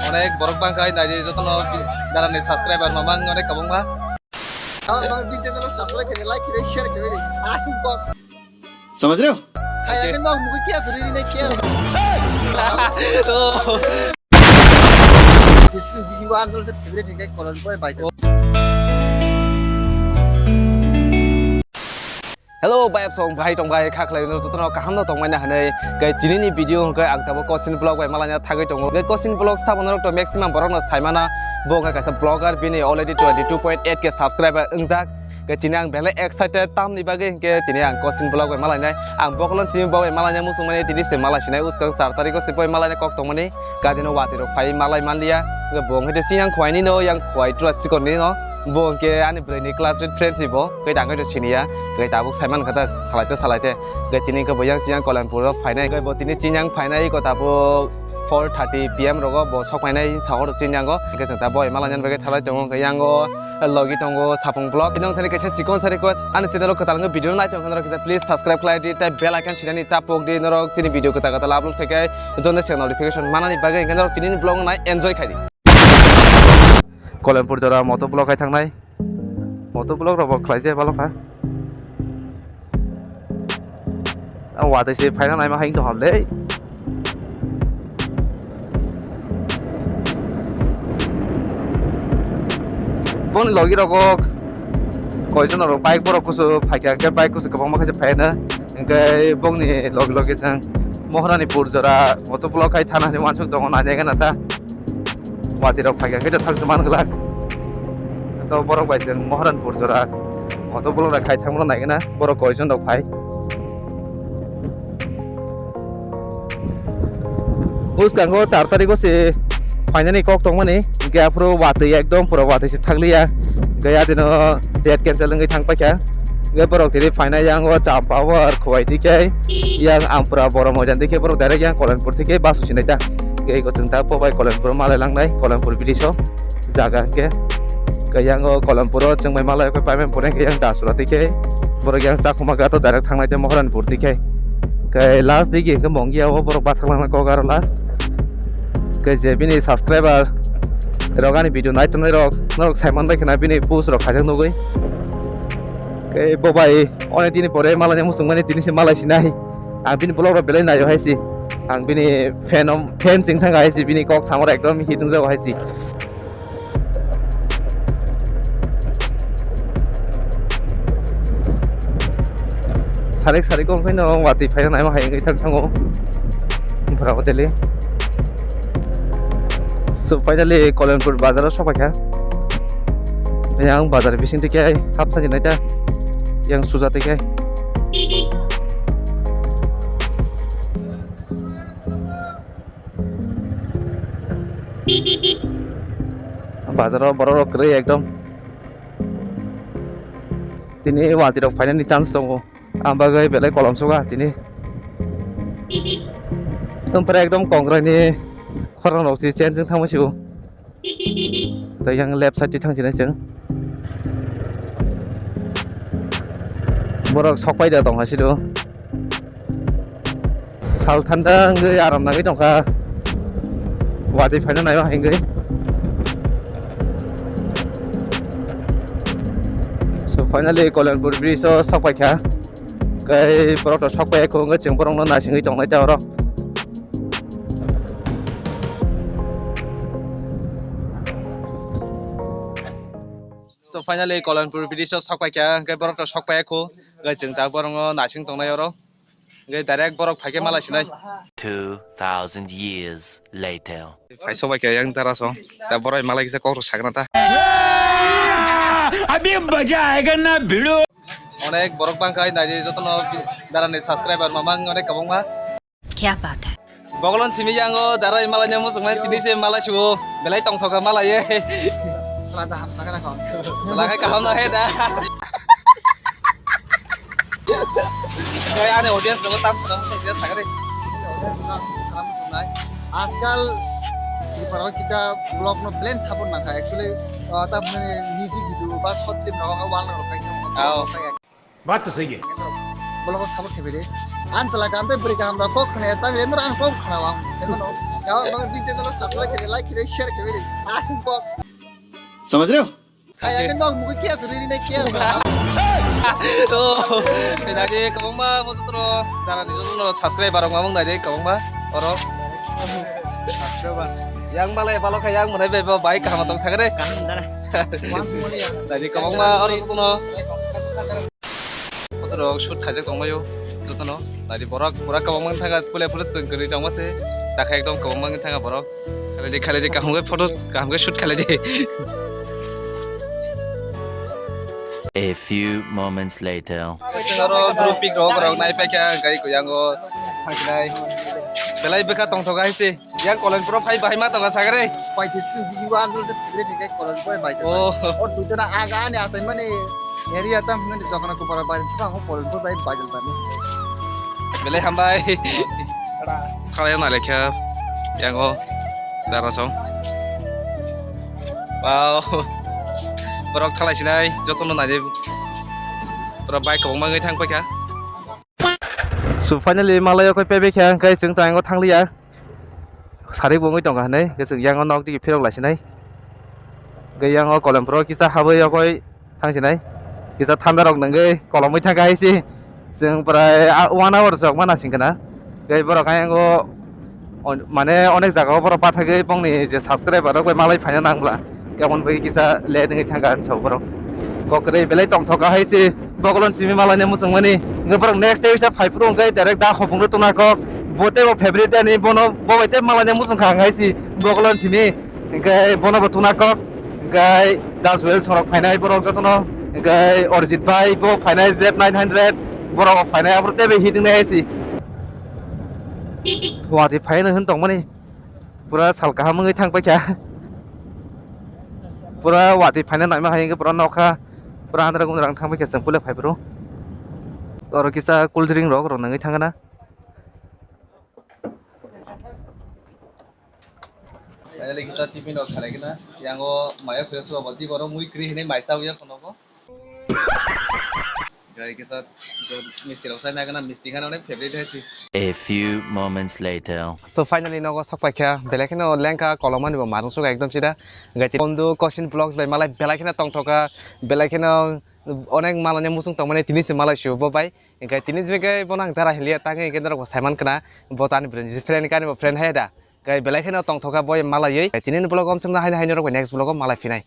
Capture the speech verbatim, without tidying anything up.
Onek borok bangkha, naidi jotono darani subscriber mamang onek kwbangma. Ang bini channel o subscribe khe, like khe, share khe, aswk kok. समझ रहे हो? Kaya khe nok mukhe kiya suri ni kiya. Oh. This is, this is one of the favorite hingke Kolanpur bai. Hello, bai song, bai tong bai, kha khlai no jotono kaham no tong mani hanai. Kai tini ni video hwnkhe ang tabo Kosin Vlog bai malanya thagwi tongo. Kai Kosin Vlog sabo norok to maximum borok no saimana. Bo hwnkhe kaisa vlogger, bini already twenty two point eight K subscriber wngjak. Kai tini ang belai excited, tamni bagwi hwnkhe tini ang Kosin Vlog bai malainai. Ang bokolon simi bo bai malainai muchung mani tini se malai sinai uskang char tarikh o se bai malainai kok tong mani. Gari no watwi rok phai malai manliya. Bo hwnkhe tei siyang khwai ni no, yang khwai tura sikon ni no. Bo hwnkhe ani bwrwi ni classmate friend si bo. Kai tang kai to siniya. Kai tabuk saiman kha ta salai to salai te. Kai tini khe bo yang siyang Kolanpur o phainai. Kai bo tini chinyang phainai ko tabuk four thirty P M rogo bo sok phainai sahor chinyango. Hwnkhe chwng ta bo bai malai nani bagwi thalai tongo hwnkhe yango. Logi tongo Sapung Vlog. Bini wngthani kaisa chikon sa request. Ani channel o kwtal wngkha video nai tongkha norok kisa please subscribe khlai di tei bell icon sinani ta pok di norok chini video kwtal kwtal upload khai khai jone se notification manani bagwi hwnkhe norok chini vlog nai enjoy khai di. Kolanpur jora moto vlog khai thangnai. Moto vlog rok bo khlai se balo kha. A watwi se phaina naima hai wngtong ham le. Boni logi rogo koijon rok bike borok kusu phaikha, hwnkhe bike kusu kwbangma khe se phaina. Hwnkhe bongni logi logi chwng Moharanipur jora moto vlog khai thana hinwi uansuk tongo, naina gana ta. Watwi rok phaikha khe thangsa man glak. To borok bai chwng Moharanpur jora. Moto vlog rok khai thangmano naigwna borok koijon rok phai. Bwskango char tarikh o se phainani kok tongmani, hwnkhe aphuru watwi ekdom pura watwi se thakliya. Hwnkhe adino date cancel wngwi thang paikha. Hwnkhe borok tini phainai yango Champawar, Khuwaitwi khe yang Ampura, Boro Moidan twi khe borok direct yang Kolanpur twi khe bus usinai ta. Hwnkhe eko chwng ta pobai Kolanpur malai langnai, Kolanpur bridge o jaga hwnkhe. Hwnkhe yango Kolanpur o chwng bai malai khe paiman pore hwnkhe yang Dasura twi khe borok yang Chakhuma ghat o direct thangnai tei Moharanpur twi khe. Hwnkhe last digi hwnkhe Mongia o borok bathang langnai kok aro last. Hwnkhe je bini subscriber rok ani video nai tongnai rok norok saiman bai khna bini post rok khaijak nugui. Hwnkhe bo bai onek dini pore malai muchung mani tini se malai sinai. Ang bini vlog rok belai naio hai si. Ang bini fan om, fan ching thang hai si, bini kok samor ekdom hit wngjago hai si. Sarik sarik wngkhaino watwi phaina naima hai wngwi thang thango. Bwrabo tele. So finally Kolanpur bazar o sokphaikha. Yang bazar bising twi khe hapsajinai ta. Yang suja twi khe. Bazar o borok rok kwrwi ekdom. Tini watwi rok phainani chance tongo. Ang bagwi belai kolom suga tini. Ompore ekdom kongrai ni khorang rok si chen chwng thangma sio. Tei yang left side ti thang sinai chwng. Borok sok pai da tong ha siro. Sal thanda wngwi aram nangwi tongkha. Watwi phaina naio hai wngwi. So finally Kolanpur bridge o sok paikha. Kai borok to sok pai kho wngwi chwng borokno naisingwi tongnai ta oro. So finally Kolanpur bridge o sok paikha, hwnkhe borok to sok paiya kho, hwnkhe chwng ta borokno naising tongnai oro, hwnkhe direct borok phaikhe malai sinai. Two thousand years later. Phai sok paikha yang dara song, ta borok malai kisa kok rok sakna ta. अभी मजा आएगा ना भिड़ो। Onek borok bangkha, naidi jotono darani subscriber mamang onek kwbangma. क्या बात है? Bogolon simi yango darai malai nang muchung mai tini se malai subo belai tongthoka malai ye. Sala da hamsa kana kon. Sala khai kaham no he da. Kai ani audience no tam sala muchung dia sagare. Sala muchung nai. Ajkal Tripura o kisa vlog no plan support nangkha actually, ah, ta mane music video ba short film no wal no kai. Ao. बात तो सही है। Bolong o support khe bede. Ang chwla kaham tei bwrwi kaham rok kok khna ya, tang rem rang kok khna ang se mano. Ya bang bini channel subscribe khe, like khe, share khe, asing kok. समझ रहे हो? Kaya ke nok mukhe kias rini ne kias. Oh, nai di kwbangma mo jotro dara ni jotro subscriber rok mamung nai di kwbangma oro. Yang malai balo kha yang mwnai bai bo bai kaham tong sagre. Nai di kwbangma oro jotro. Photo rok shoot khaijak tongbaio jotono. Nai di borok pura kwbangma wng thangkha, pule pule chwng kwrwi tongma se. Dakha ekdom kwbangma wng thangkha borok. Khalai di, khalai di, kaham khe photo, kaham khe shoot khalai di. A few moments later. Chwng oro group pic rok, rok nai paikha, hwnkhe yango thangsinai. Belai bwkha tongthok hai se. Yang Kolenpuro phai bahai ma tongo sagre. Paithaising bisingo ang jora se phikre thangkhe Kolenpuro bai jai. Oh. O duitara aga ani achaimani area tam hwnwi Jokana Kupara bai se bang Kolenpuro bai bai jai. Belai hambai. Khalai na lekha yango dara song. Wow. Borok khalai sinai jotono nai. Pura bike kwbangma wngwi thang paikha. So finally malai o koi pebe kha hwnkhe chwng tang o thangliya. Sarik bo wngwi tongkha hinwi, hwnkhe chwng yang o nok digi phirok laisinai. Hwnkhe yang o Kolenpuro kisa habwi yokoi thangsinai. Kisa thanda rok nungwi kolomwi thangkha hai se. Chwng prai a, one hour chok mana singkhe na. Hwnkhe borok ayang o on-, mane onek jaga o borok pathagwi bongni je subscriber rok bai malai phaina nang bwla. Kemon bai kisa late wngwi thangkha hinwi sao borok. Kok kwrwi belai tongthok kha hai se. Bokolon simi malai ni muchung mani. Hwnkhe borok next day wngsa phai phuru hwnkhe direct da hopung rw tongna kok. Bo tei bo favorite ani bono bo bai tei malai ni muchung kha hwnkhe hai se. Bokolon simi hwnkhe bono bo tongna kok. Hwnkhe da Jewel sorok phainai borok jotono. Hwnkhe Orijit bai bo phainai Z nine hundred. Borok bo phainai aboro tei bai hit wngnai hai se. Watwi phaino hwn tongmani. Pura sal kaham wngwi thang paikha. Pura watwi phaina naima hai wngkhe pura nokha. Pura andra gundra wng thang paikha chwng puila phai phuru. Oro kisa cool drink rok rw nangwi thangna. Finally kisa tiffin rok khalai kena. Yango mayo fresh rok bo tei borok mui kwrwi hinwi mai chawi ya phunukgo. Gai kisa misti rok sai nai gana misti gana onek favorite hai si. A few moments later. So finally nogo sok paikha, belai kheno lengkha kolomani bo marung suka ekdom sida. Gai Bondu Kosin Vlogs bai malai belai kheno tongthoka, belai kheno onek malani musung tongmani tini se malai su bo bai. Gai tini jwe gai bono ang dara hilia tangi gai norok bo saiman kana bo tani friend, friend kani bo friend hai da. Gai belai kheno tongthoka bo malaiwi. Gai tini vlog om sengna haino haino rok bai next vlog o malai phinai.